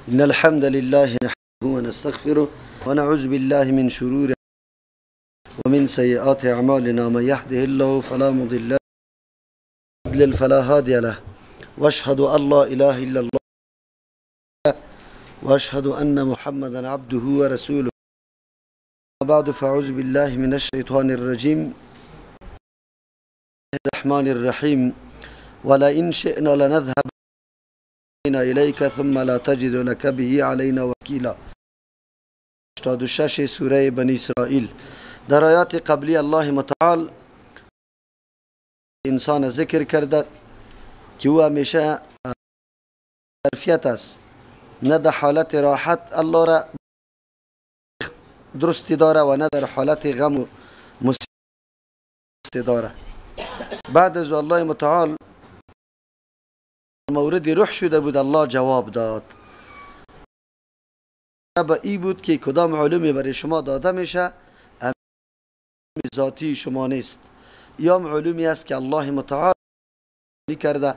إن الحمد لله نحمده ونستغفره ونعوذ بالله من شرور ومن سيئات أعمالنا، من يهده الله فلا مضل له ومن يضلل فلا هادي له، وأشهد أن لا إله إلا الله وأشهد أن محمدا عبده ورسوله. بعد، فأعوذ بالله من الشيطان الرجيم. الرحمن الرحيم. ولئن شئنا لنذهب إليك ثم لا تجد لك به علينا وكيلا. 86 سوره بنی اسرائیل. در آیات قبلی الله متعال انسان ذکر کرده که او همیشه ظرفیت است، نه در حالت راحت الله را درستی داره و نه در حالت غم و مصیبت داره. بعد از الله متعال مورد روح شده بود، الله جواب داد. با ای بود که کدام علومی برای شما داده میشه ذاتی شما نیست، یا علومی است که الله متعال کرده.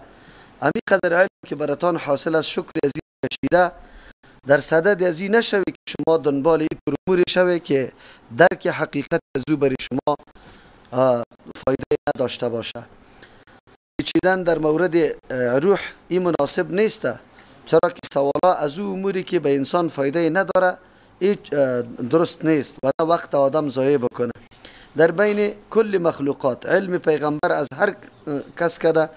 امی قدر علم که براتان حاصل از شکر از این کشیده، در صدد از این نشوی که شما دنبال این امور شوی که درک حقیقت از او برای شما فایده نداشته باشه. پیچیدن در مورد روح این مناسب نیست، چرا که سوالا از او اموری که به انسان فایده نداره هیچ درست نیست و نه وقت آدم ضایع بکنه. در بین کل مخلوقات علم پیغمبر از هر کس کده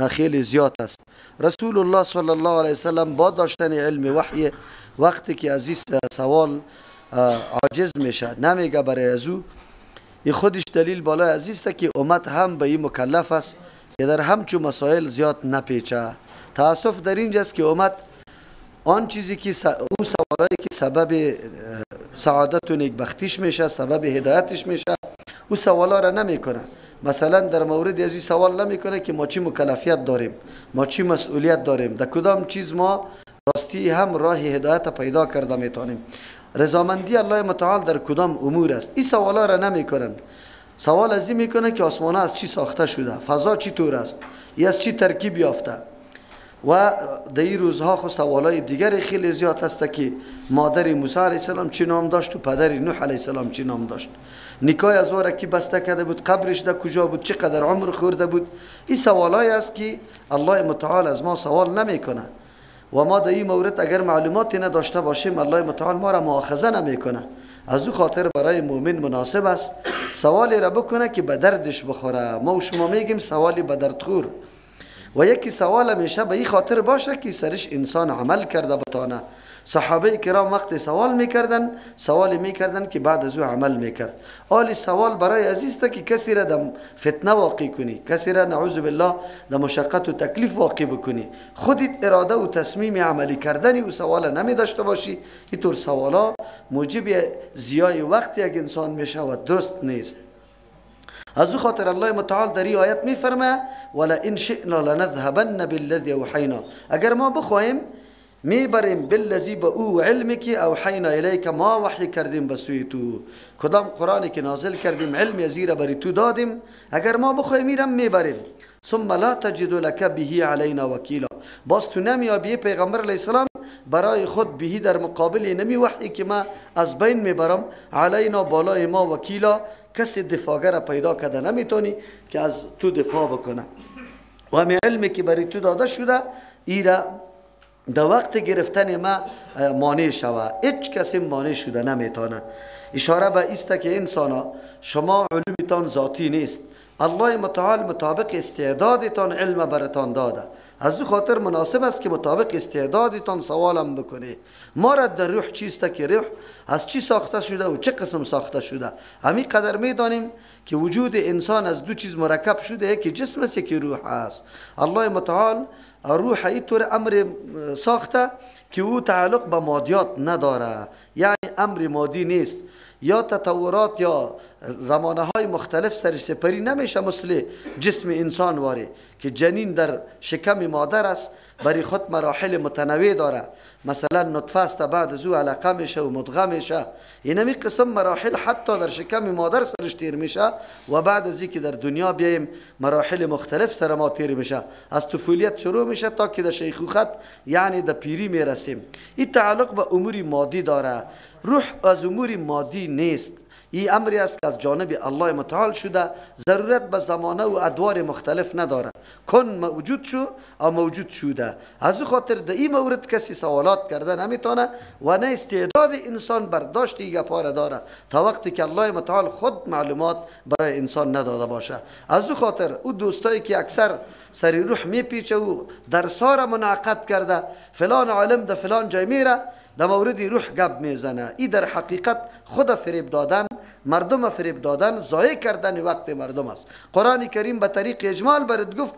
خیلی زیاد است. رسول الله صلی الله علیه وسلم با داشتن علم وحی وقتی که از این سوال عاجز میشه نمیگه برای از او، این خودش دلیل بالای عزیز است که امت هم به این مکلف است که در همچو مسائل زیاد نپیچه. تاسف در اینجاست که امت آن چیزی که او سوالایی که سبب سعادت و نیکبختیش میشه، سبب هدایتش میشه، او سوالا را نمیکنه. مثلا در مورد از این سوال نمیکنه که ما چی مکلفیت داریم، ما چی مسئولیت داریم، در کدام چیز ما راستی هم راه هدایت پیدا کرده میتونیم، رضامندی الله متعال در کدام امور است. این سوالا را نمیکنن. سوال از این میکنه که آسمان از چی ساخته شده، فضا چی طور است، ای از چی ترکیب یافته. و در این روزها خو سوالای دیگر خیلی زیاد هست که مادر موسی علیه السلام چی نام داشت و پدر نوح علیه السلام چی نام داشت، نکاح از او را کی بسته کرده بود، قبرش در کجا بود، چقدر عمر خورده بود. این سوالای است که الله متعال از ما سوال نمیکنه و ما در این مورد اگر معلوماتی نداشته باشیم الله متعال ما را مؤاخذه نمیکنه. از او خاطر برای مؤمن مناسب است سوالی را بکنه که به دردش بخوره. ما و شما میگیم سوالی به درد خور، و یکی سوال همیشه به این خاطر باشه که سرش انسان عمل کرده بتانه. صحابه کرام وقت سوال میکردن، سوال میکردن که بعد از او عمل میکرد. آلی سوال برای عزیز که کسی را در فتنه واقع کنی، کسی را نعوذ بالله در مشقت و تکلیف واقع بکنی، خودت اراده و تصمیم عملی کردن او سوال نمی داشته باشی. اینطور سوالا موجب زیای وقت یک انسان میشه و درست نیست. از او خاطر الله متعال در این آیت میفرمه ولئن شئنا لنذهبن بالذی اوحینا، اگر ما بخواهیم میبریم بالذی به او علمی که اوحینا الیک، ما وحی کردیم به سوی تو، کدام قرآنی که نازل کردیم علم از را بری تو دادیم، اگر ما بخواهیم میرم میبریم. ثم لا تجد لك به علینا وکیلا، باز تو نمیابی پیغمبر علیه السلام برای خود بهی در مقابل نمی وحی که ما از بین میبرم، علینا بالای ما وکیلا، کسی دفاعگر پیدا کرده نمیتونی که از تو دفاع بکنه. و همین علمی که برای تو داده شده ایره در وقت گرفتن ما مانع شوه، هیچ کسی مانع شده نمیتونه. اشاره به ایست که انسانا شما علومتان ذاتی نیست، الله متعال مطابق استعدادتان علم براتان داده. از او خاطر مناسب است که مطابق استعدادتان سوالم بکنه. ما را در روح چیست که روح از چی ساخته شده و چه قسم ساخته شده، همین قدر میدانیم که وجود انسان از دو چیز مرکب شده، یکی جسم است یکی روح است. الله متعال روح اینطور امر ساخته که او تعلق به مادیات نداره، یعنی امر مادی نیست. یا تطورات یا زمانه های مختلف سرش سپری نمیشه، مثل جسم انسان واره که جنین در شکم مادر است، برای خود مراحل متنوع داره. مثلا نطفه است، بعد از او علقه میشه و مدغه میشه. اینمی قسم مراحل حتی در شکم مادر سرش تیر میشه و بعد از اینکه در دنیا بیایم مراحل مختلف سر ما تیر میشه. از طفولیت شروع میشه تا که در شیخوخت یعنی در پیری میرسیم. این تعلق به امور مادی داره. روح از امور مادی نیست. این امری است که از جانب الله متعال شده، ضرورت به زمانه و ادوار مختلف نداره. کن موجود شو او موجود شده. از او خاطر در این مورد کسی سوالات کرده نمیتونه و نه استعداد انسان برداشت این گپا را داره تا وقتی که الله متعال خود معلومات برای انسان نداده باشه. از او خاطر او دوستایی که اکثر سری روح میپیچه و درس‌ها را منعقد کرده، فلان عالم در فلان جای میره، در مورد روح گپ میزنه، این در حقیقت خود فریب دادن، مردم فریب دادن، ضایع کردن وقت مردم است. قرآن کریم به طریق اجمال برات گفت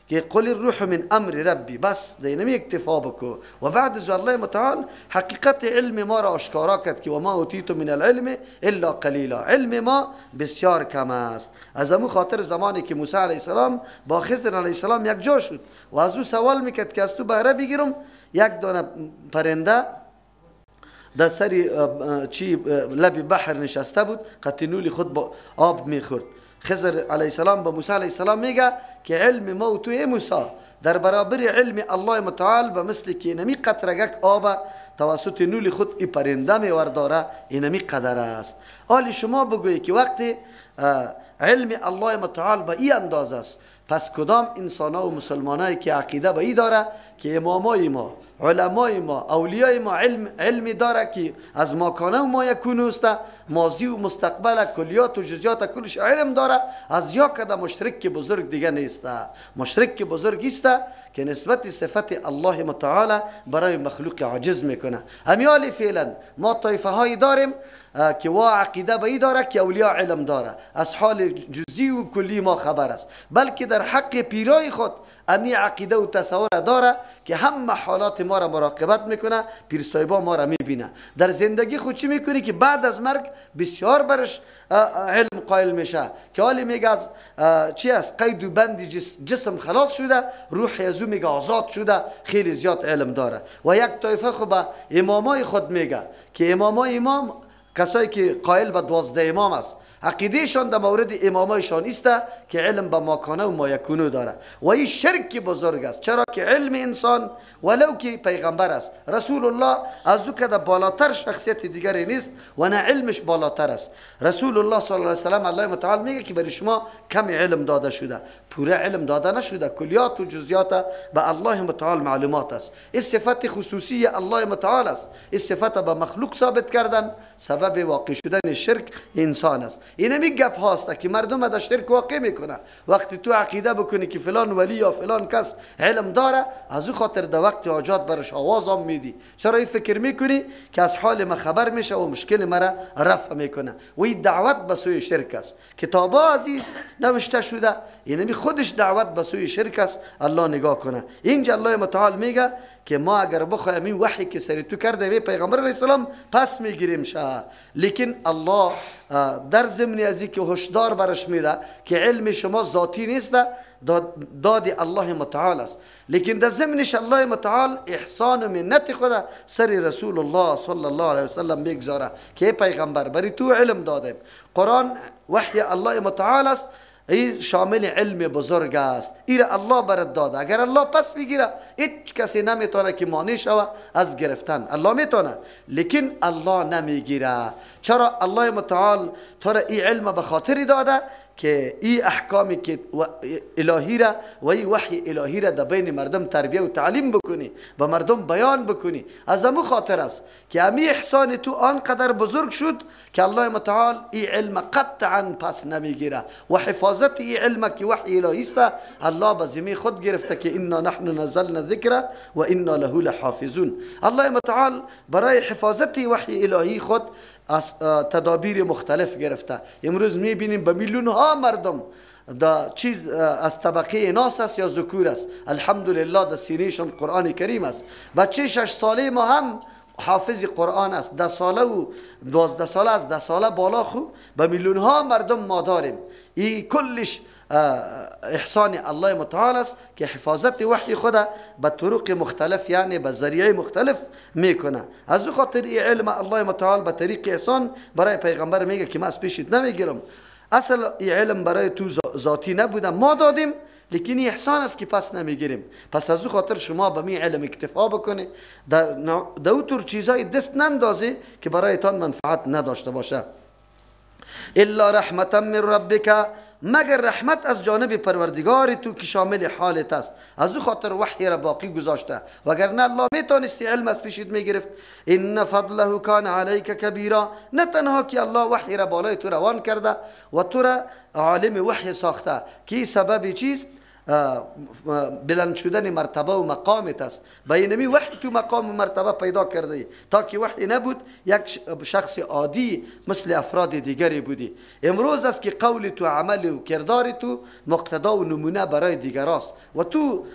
که قل الروح من امر ربی، بس دینمی اکتفا بکو. و بعد از الله متعال حقیقت علم ما را آشکارا کرد که و ما اوتیت من العلم الا قلیلا، علم ما بسیار کم است. از امو خاطر زمانی که موسی علیه السلام با خضر علیه السلام یک جا شد و از او سوال میکرد که از تو بهره بگیرم، یک دانه پرنده در سر چی لب بحر نشسته بود، قطینول خود با آب میخورد. خضر علیه السلام با موسی علیه السلام میگه که علم ما و تو ای موسی در برابر علم الله متعال به مثل که اینمی قطرگک آب توسط نول خود ای پرنده میورداره، اینمی قدر است. حالی شما بگویی که وقتی علم الله متعال به این اندازه است، پس کدام انسان ها و مسلمانایی که عقیده به ای داره که امامای ما، علمای ما، اولیای ما علمی داره که از ماکانه و ما یکونوسته، ماضی و مستقبل، کلیات و جزئیات کلش علم داره، از یا کده مشرک بزرگ دیگه نیسته. مشرک بزرگ است که نسبت صفت الله متعال برای مخلوق عاجز میکنه. همیالی فعلا ما طایفه هایی داریم که وا عقیده به ای داره که اولیا علم داره، از حال جزئی و کلی ما خبر است، بلکه در حق پیرای خود امی عقیده و تصور داره که همه حالات ما را مراقبت میکنه، پیر صاحبا ما را میبینه. در زندگی خود چی میکنی که بعد از مرگ بسیار برش علم قائل میشه که حالی میگه از چی است قید و بند جسم خلاص شده، روح از او میگه آزاد شده، خیلی زیاد علم داره. و یک طایفه خود به امامای خود میگه که امامای امام کسایی که قائل به 12 امام است، عقیدهشان در مورد امامایشان است که علم به ماکانه و مایکونو داره و این شرک بزرگ است. چرا که علم انسان ولو که پیغمبر است، رسول الله از او که بالاتر شخصیت دیگری نیست و نه علمش بالاتر است. رسول الله صلی الله علیه و سلم الله متعال میگه که برای شما کم علم داده شده، پوره علم داده نشده، کلیات و جزئیات به الله متعال معلومات است. این صفت خصوصی الله متعال است. این صفت به مخلوق ثابت کردن سبب واقع شدن شرک انسان است. اینمی گپ هاست که مردم در شرک واقع میکنه. وقتی تو عقیده بکنی که فلان ولی یا فلان کس علم داره، از او خاطر در وقت حاجات برش آواز هم میدی. چرا این فکر میکنی که از حال ما خبر میشه و مشکل مرا رفع میکنه؟ و این دعوت به سوی شرک است. کتابا از این نوشته شده، اینمی خودش دعوت به سوی شرک است. الله نگاه کنه. اینجا الله متعال میگه که ما اگر بخوایم این وحی که سر تو کرده به پیغمبر علیه السلام پس میگیریم شه، لیکن الله در ضمن از که هشدار برش میده که علم شما ذاتی نیست، داد الله متعال است، لیکن در ضمنش الله متعال احسان و منت خود سر رسول الله صلی الله علیه وسلم میگذاره که پیغمبر بری تو علم دادیم. قرآن وحی الله متعال است، این شامل علم بزرگ است، این الله برات داده. اگر الله پس بگیره هیچ کسی نمیتونه که مانع شوه از گرفتن. الله میتونه لیکن الله نمیگیره. چرا؟ الله متعال تو را این علم به خاطری داده که این احکامی که الهی را و این وحی الهی را در بین مردم تربیه و تعلیم بکنی، به مردم بیان بکنی. از امو خاطر است که امی احسان تو آنقدر بزرگ شد که الله متعال این علم قطعا پس نمیگیره و حفاظت این علم که وحی الهی است الله به ذمه خود گرفته که انا نحن نزلنا الذکر و انا له لحافظون. الله متعال برای حفاظت وحی الهی خود از تدابیر مختلف گرفته. امروز میبینیم به میلیون ها مردم دا چیز از طبقه اناث است یا ذکور است، الحمدلله در سینهشان قرآن کریم است. بچه 6 ساله ما هم حافظ قرآن است، 10 ساله و 12 ساله، از 10 ساله بالا خو به میلیون ها مردم ما داریم. این کلش احسان الله متعال است که حفاظت وحی خود به طرق مختلف، یعنی به ذریعه مختلف میکنه. از او خاطر این علم الله متعال به طریق احسان برای پیغمبر میگه که من از پیشت نمیگیرم، اصل این علم برای تو ذاتی نبوده، ما دادیم، لیکن احسان است که پس نمیگیریم. پس از او خاطر شما به می علم اکتفا بکنی، در او طور چیزای دست نندازی که برایتان منفعت نداشته باشه. الا رحمتا من ربک، مگر رحمت از جانب پروردگار تو که شامل حالت است. از او خاطر وحی را باقی گذاشته، وگرنه الله میتونستی علم از پیشت میگرفت. ان فضله کان علیک کبیرا، نه تنها که الله وحی را بالای تو روان کرده و تو را عالم وحی ساخته که سبب چیست؟ بلند شدن مرتبه و مقامت است. به اینمی وحی تو مقام و مرتبه پیدا کرده، تا که وحی نبود یک شخص عادی مثل افراد دیگری بودی. امروز است که قول تو، عمل و کردار تو مقتدا و نمونه برای دیگراست و تو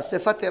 صفت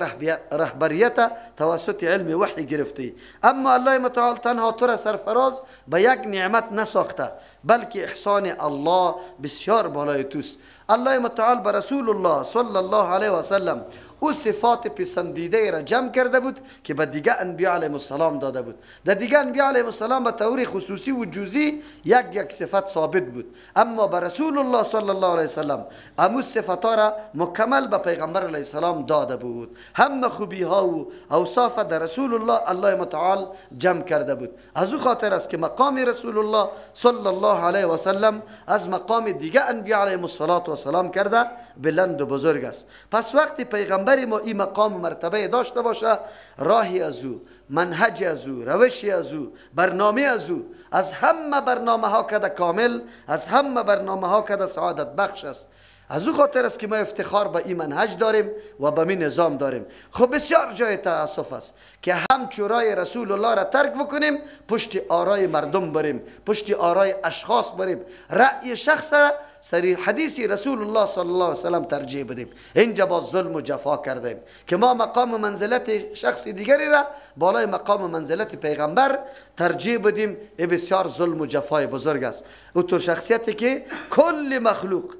رهبریت توسط علم وحی گرفتی. اما الله متعال تنها تو را سرفراز به یک نعمت نساخته، بلکه احسان الله بسیار بالای توست. الله متعال به رسول الله صلی الله علیه و سلم او صفات پسندیده را جمع کرده بود که به دیگه انبیاء علیهم السلام داده بود. در دیگه انبیاء علیهم السلام به طور خصوصی و جزئی یک یک صفت ثابت بود، اما به رسول الله صلی الله علیه وسلم امو صفات را مکمل به پیغمبر علیه السلام داده بود. هم خوبی ها و اوصاف در رسول الله الله متعال جمع کرده بود. از او خاطر است که مقام رسول الله صلی الله علیه و سلم از مقام دیگه انبیاء علیهم السلام کرده بلند و بزرگ است. پس وقتی پیغمبر ما این مقام و مرتبه داشته باشه، راهی از او، منهج از او، روشی از او، برنامه از او، از همه برنامه ها کده کامل، از همه برنامه ها کده سعادت بخش است. از او خاطر است که ما افتخار به این منهج داریم و به این نظام داریم. خب بسیار جای تأسف است که هم چورای رسول الله را ترک بکنیم، پشت آرای مردم بریم، پشت آرای اشخاص بریم، رأی شخص را سری حدیث رسول الله صلی الله علیه وسلم ترجیح بدیم. اینجا با ظلم و جفا کردیم که ما مقام و منزلت شخص دیگری را بالای مقام و منزلت پیغمبر ترجیح بدیم. این بسیار ظلم و جفای بزرگ است. او تو شخصیتی که کل مخلوق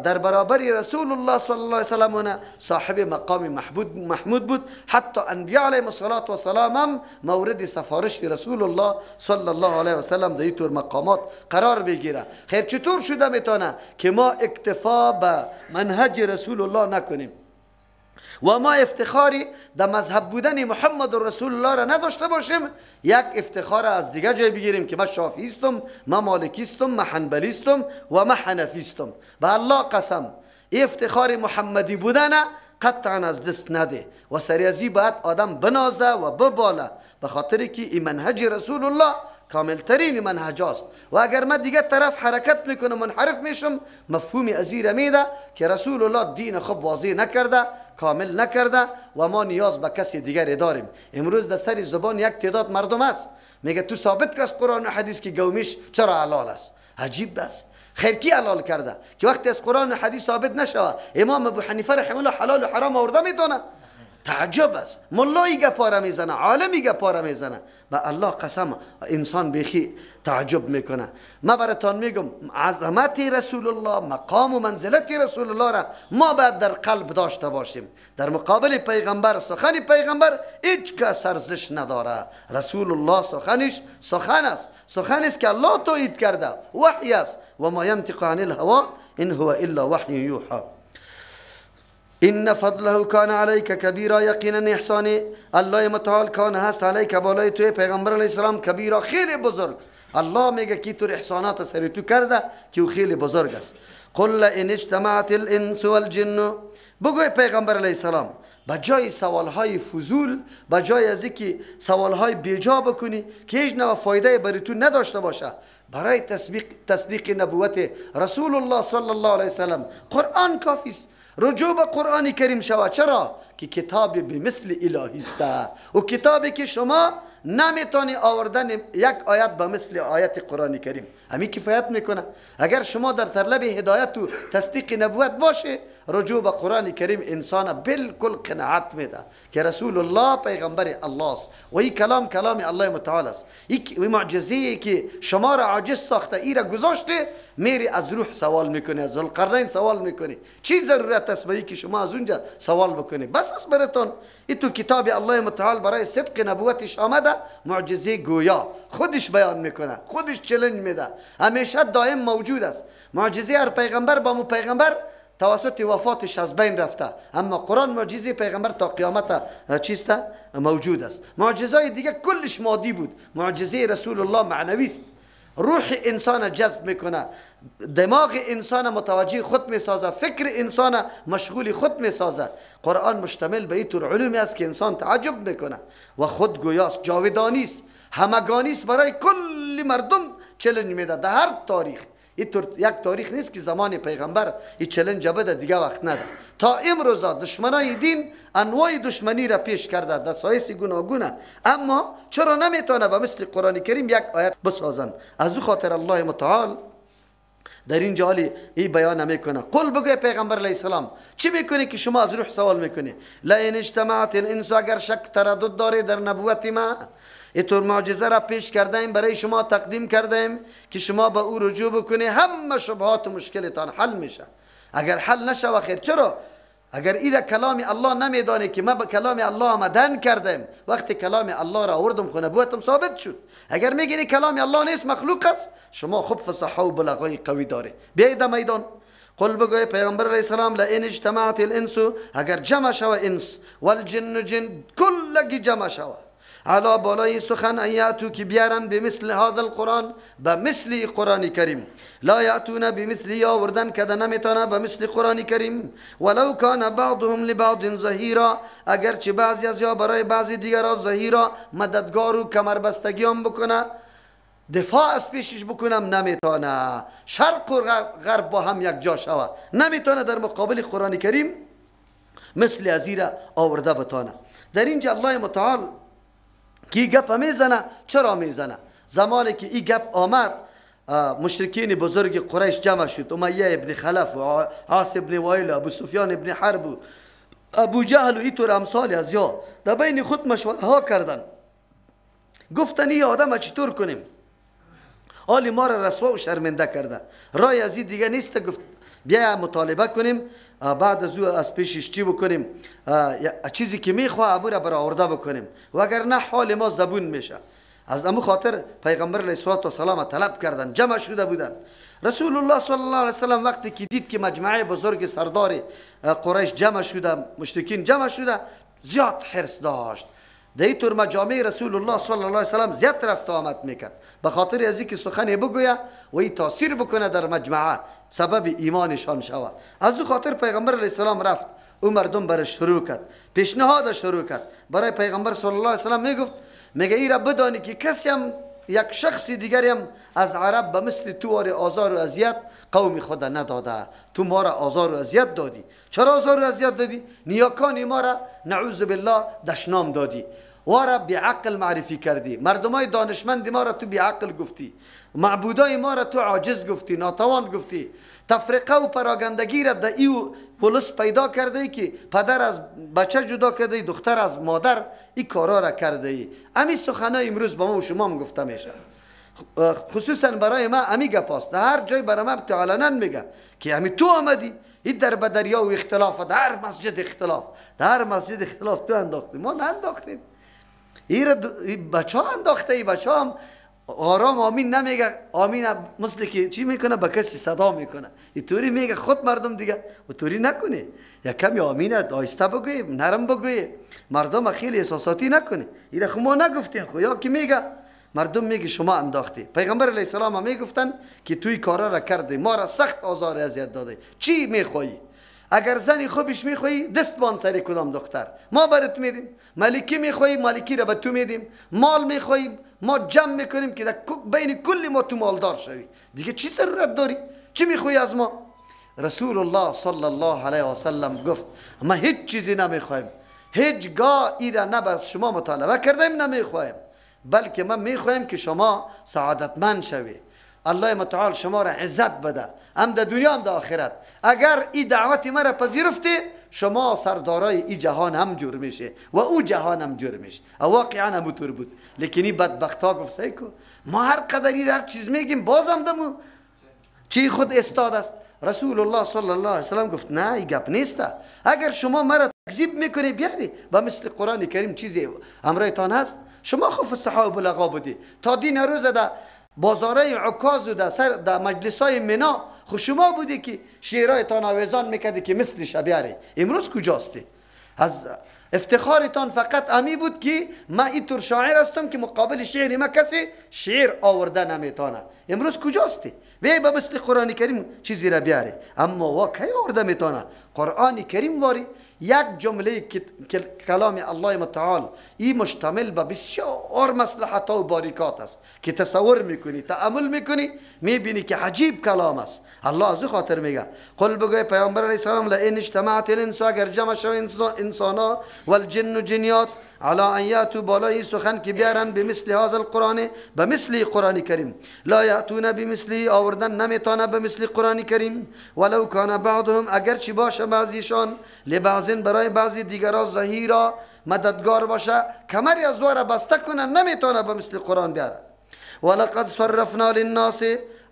در برابر رسول الله صلی الله علیه وسلم صاحب مقام محمود بود، حتی انبیاء علیهم الصلاة والسلام هم مورد سفارش رسول الله صلی الله علیه وسلم در اینطور مقامات قرار بگیره. خیر چطور شده میتونه که ما اکتفا به منهج رسول الله نکنیم و ما افتخاری در مذهب بودن محمد رسول الله را نداشته باشیم، یک افتخار از دیگه جای بگیریم که من شافعی استم، من مالکی استم، من حنبلی استم و من حنفی استم. به الله قسم افتخار محمدی بودن قطعا از دست نده و سریازی باید آدم بنازه و بباله، به خاطر که این منهج رسول الله کامل ترین منهج است. و اگر من دیگه طرف حرکت میکنم منحرف میشم، مفهوم ازیر میده که رسول الله دین خوب واضح نکرده، کامل نکرده و ما نیاز به کسی دیگری داریم. امروز در سر زبان یک تعداد مردم است میگه تو ثابت که از قرآن و حدیث که گومیش چرا حلال است. عجیب است. خیر کی حلال کرده که وقتی از قرآن و حدیث ثابت نشوه امام ابو حنیفه رحمه الله حلال و حرام آورده میتونه؟ تعجب است. ملایی گپاره میزنه، عالمی گپاره میزنه. به الله قسم انسان بیخی تعجب میکنه. ما براتان میگم عظمت رسول الله، مقام و منزلت رسول الله را ما باید در قلب داشته باشیم. در مقابل پیغمبر، سخن پیغمبر هیچ کس ارزش نداره. رسول الله سخنش سخن است، سخن است که الله تایید کرده، وحی است. و ما ینطق عن الهوا ان هو الا وحی یوحى. ان فضله کان علیک کبیرا، یقینا احسان الله متعال کان هست علیک بالای توی پیغمبر علیه السلام کبیرا، خیلی بزرگ. الله میگه که تو احسانات سر تو کرده که او خیلی بزرگ است. قل ان اجتمعت الانس والجن، بگوی پیغمبر علیه السلام به جای سوالهای فضول، به جای از اینکه سوالهای بیجا بکنی که هیچ نوع فایده برای تو نداشته باشه، برای تصدیق نبوت رسول الله صلی الله علیه وسلم قرآن کافی است. رجوع به قرآن کریم شوه. چرا؟ که کتاب به مثل الهی است و کتابی که شما نمیتونی آوردن یک آیت به مثل آیت قرآن کریم، همین کفایت میکنه. اگر شما در طلب هدایت و تصدیق نبوت باشه، رجوع به قرآن کریم انسان بالکل قناعت میده که رسول الله پیغمبر الله است و این کلام کلام الله متعال است. این معجزه که شما را عاجز ساخته ای را گذاشته، میری از روح سوال میکنی، از ذوالقرنین سوال میکنی. چی ضرورت است به که شما از اونجا سوال بکنی؟ بس است براتون. این تو کتاب الله متعال برای صدق نبوتش آمده، معجزه گویا خودش بیان میکنه، خودش challenge میده، همیشه دائم موجود است. معجزه هر پیغمبر با مو پیغمبر توسط وفاتش از بین رفته، اما قرآن معجزه پیغمبر تا قیامت چیست موجود است. معجزه دیگه کلش مادی بود، معجزه رسول الله معنوی است. روح انسان جذب میکنه، دماغ انسان متوجه خود میسازه، فکر انسان مشغول خود میسازه. قرآن مشتمل به اینطور علومی است که انسان تعجب میکنه و خود گویاست، جاودانی است، همگانی است، برای کل مردم challenge میده در هر تاریخ. یک تاریخ نیست که زمان پیغمبر این challenge بده دیگه وقت نده. تا امروزا دشمنای دین انواع دشمنی را پیش کرده، دسایس گوناگونه، اما چرا نمیتونه به مثل قرآن کریم یک آیت بسازن؟ از او خاطر الله متعال در اینجا حالی این بیان میکنه. قل بگوی پیغمبر علیه السلام چی میکنی که شما از روح سوال میکنی؟ لئن اجتمعت الانس، اگر شک تردد داری در نبوت ما، اینطور معجزه را پیش کرده ایم برای شما تقدیم کرده ایم که شما به او رجوع بکنی، همه شبهات و مشکلتان حل میشه. اگر حل نشه خیر. چرا؟ اگر ایره کلام الله نمیدانی که ما به کلام الله آمدن کردیم، وقتی کلام الله را آوردم خو نبوتم ثابت شد. اگر میگی کلام الله نیست مخلوق است، شما خوب فصاحه و بلاغه قوی داره، بیایید در میدان. قل بگوی پیغمبر علیه السلام لئن اجتمعت الانس، اگر جمع شوه انس والجن جن کلگی جمع شوه علا بالای سخن ان یأتو که بیارن بمثل هذا القرآن، بمثل قرآن کریم. لا یأتون بمثل، آوردن کده نمیتونه بمثل قرآن کریم. ولو کان بعضهم لبعض ظهیرا، اگرچه بعضی از یا برای بعضی دیگرا ظهیرا مددگار و کمربستگی هم بکنه، دفاع از پیشش بکنم نمیتونه. شرق و غرب با هم یک جا شوه نمیتونه در مقابل قرآن کریم مثل ازیره آورده بتانه. در اینجا الله متعال کی گپ میزنه. چرا میزنه؟ زمانی که این گپ آمد مشرکین بزرگ قریش جمع شد، امیه ابن خلف و عاص ابن وائل و ابو سفیان ابن حرب و ابو جهل و اینطور امثال از یا در بین خود مشوره ها کردن، گفتن این آدم چطور کنیم؟ حال ما را رسوا و شرمنده کرده، رای از این دیگه نیست. گفت بیا مطالبه کنیم، بعد از او از پیشش چی بکنیم؟ چیزی که میخواه امو را برآورده بکنیم، وگرنه حال ما زبون میشه. از امو خاطر پیغمبر علیه السلام طلب کردن، جمع شده بودن. رسول الله صلی الله علیه وسلم وقتی که دید که مجمع بزرگ سردار قریش جمع شده، مشرکین جمع شده، زیاد حرص داشت. در اینطور مجامع رسول الله صلی الله علیه وسلم زیاد رفت آمد میکرد، به خاطر از اینکه سخن بگویه و این تاثیر بکنه در مجمعه، سبب ایمانشان شوه. از او خاطر پیغمبر علیه السلام رفت، او مردم برش شروع کرد، پیشنهاد شروع کرد. برای پیغمبر صلی الله علیه وسلم میگفت، میگه ای را بدانی که کسی هم یک شخص دیگری هم از عرب به مثل تو وار آزار و اذیت قوم خود نداده، تو ما را آزار و اذیت دادی. چرا آزار و اذیت دادی؟ نیاکان ما را نعوذ بالله دشنام دادی، وارا بیعقل معرفی کردی، مردمای دانشمند ما را تو بیعقل گفتی، معبودای ما را تو عاجز گفتی، ناتوان گفتی، تفرقه و پراگندگی را در ایو پولس پیدا کرده ای که پدر از بچه جدا کرده ای، دختر از مادر، این کارا را کرده ای. امی سخنای امروز با ما و شما هم گفته میشه، خصوصا برای ما امی گپ است. در هر جای برای ما علنا میگه که امی تو آمدی این در بدریا و اختلاف، در مسجد اختلاف، در مسجد اختلاف تو انداختی، ما ننداختیم. این بچه ها انداخته، ای بچه هم آرام آمین نمیگه، آمین مثل که چی میکنه؟ به کسی صدا میکنه، اینطوری میگه خود مردم دیگه اونطوری نکنه، یک کمی آمین آهسته بگوی، نرم بگوی، مردم خیلی احساساتی نکنه. این خو ما نگفتیم، خو یا که میگه مردم میگه شما انداختی. پیغمبر علیه السلام هم میگفتن که توی کارا را کردی، ما را سخت آزار اذیت داده، چی میخوایی؟ اگر زنی خوبش میخوایی دست بان سر کدام دختر ما برات میدیم، ملکی میخوایی ملکی را به تو میدیم، مال میخوایی ما جمع میکنیم که در بین کل ما تو مالدار شوی، دیگه چی ضرورت داری؟ چی میخوایی از ما؟ رسول الله صلی الله علیه و سلم گفت ما هیچ چیزی نمیخوایم، هیچگاه ای را نه بس شما مطالبه کردیم نمیخوایم، بلکه ما میخوایم که شما سعادتمند شوی. الله متعال شما را عزت بده، هم در دنیا هم در آخرت. اگر این دعوت مرا پذیرفتی، شما سردارای این جهان هم جور میشه و او جهان هم جور میشه. واقعا همونطور بود. لیکن این بدبخت ها گفت سیکو ما هر قدری هر چیز میگیم بازم دمو چی خود استاد است. رسول الله صلی الله علیه وسلم گفت نه، این گپ نیست. اگر شما مرا تکذیب میکنی بیاری با مثل قرآن کریم چیزی همراهتان هست. شما خو فصحا و بلغا بودی تا دین روز در بازارای عکاز و در سر در مجلسای منا، خو شما بودی که شعرایتان آویزان میکردی که مثلش بیاری. امروز کجاستی؟ از افتخارتان فقط امی بود که ما اینطور شاعر هستم که مقابل شعر ما کسی شعر آورده نمیتونه. امروز کجاستی؟ بیای با مثل قرآن کریم چیزی را بیاری. اما وا کی آورده میتونه؟ قرآن کریم واری یک جمله کلام الله متعال این مشتمل به بسیار مصلحت و باریکات است که تصور میکنی، تأمل میکنی، میبینی که عجیب کلام است. الله از خاطر میگه قل بگوی پیامبر علیه السلام لئن اجتمعت الانس، اگر جمع شو انسانا والجن و جنیات علی ان یاتوا بالای سخن که بیارن بمثل هذا القرآن، بمثل قرآن کریم، لا یاتون بمثله، آوردن نمیتونه بمثل قرآن کریم، ولو کان بعضهم، اگر چی باشه بعضیشان لبعض برای بعضی دیگرا ظهیرا مددگار باشه، کمری از دواره بسته کنه نمیتونه بمثل قرآن بیاره. ولقد صرفنا للناس،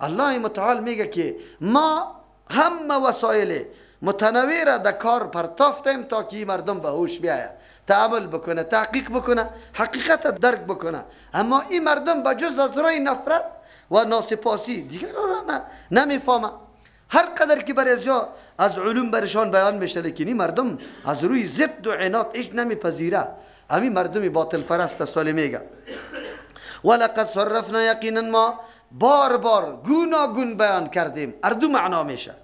الله متعال میگه که ما همه وسایل متنوع را در کار پرتافتیم تا که مردم به هوش بیاید، تعامل بکنه، تحقیق بکنه، حقیقت درک بکنه. اما این مردم به جز از رای نفرت و ناسپاسی دیگر را نمیفهمه. هر قدر که برای از علوم برشان بیان میشه، لیکن این مردم از روی ضد و عناد هیچ نمیپذیره. همین مردم باطل پرست است. میگه ولقد صرفنا، یقینا ما بار بار گوناگون بیان کردیم، هر دو معنا میشه،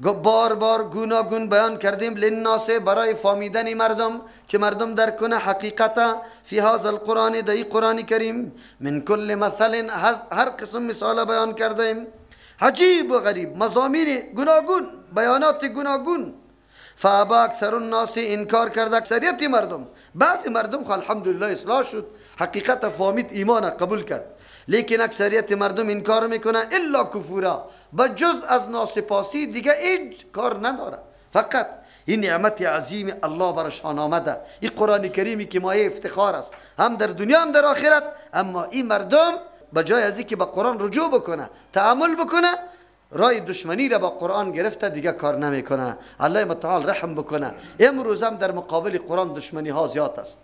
بار بار گوناگون بیان کردیم للناس، برای فهمیدن مردم که مردم درک کنه حقیقت فی هذا القرآن، در قرآن کریم، من کل مثل، هر قسم مثال بیان کردیم، عجیب و غریب، مضامین گوناگون، بیانات گوناگون. فابا اکثر الناس، انکار کرد اکثریت مردم. بعضی مردم خو الحمدلله اصلاح شد، حقیقت فهمید، ایمان قبول کرد، لیکن اکثریت مردم انکار میکنه الا کفورا، بجز از ناسپاسی دیگه هیچ کار نداره. فقط این نعمت عظیم الله برشان آمده، این قرآن کریمی که مایه افتخار است هم در دنیا هم در آخرت. اما این مردم بجای از اینکه به قرآن رجوع بکنه، تعامل بکنه، رای دشمنی را با قرآن گرفته دیگه کار نمیکنه. الله متعال رحم بکنه. امروز هم در مقابل قرآن دشمنی ها زیاد است.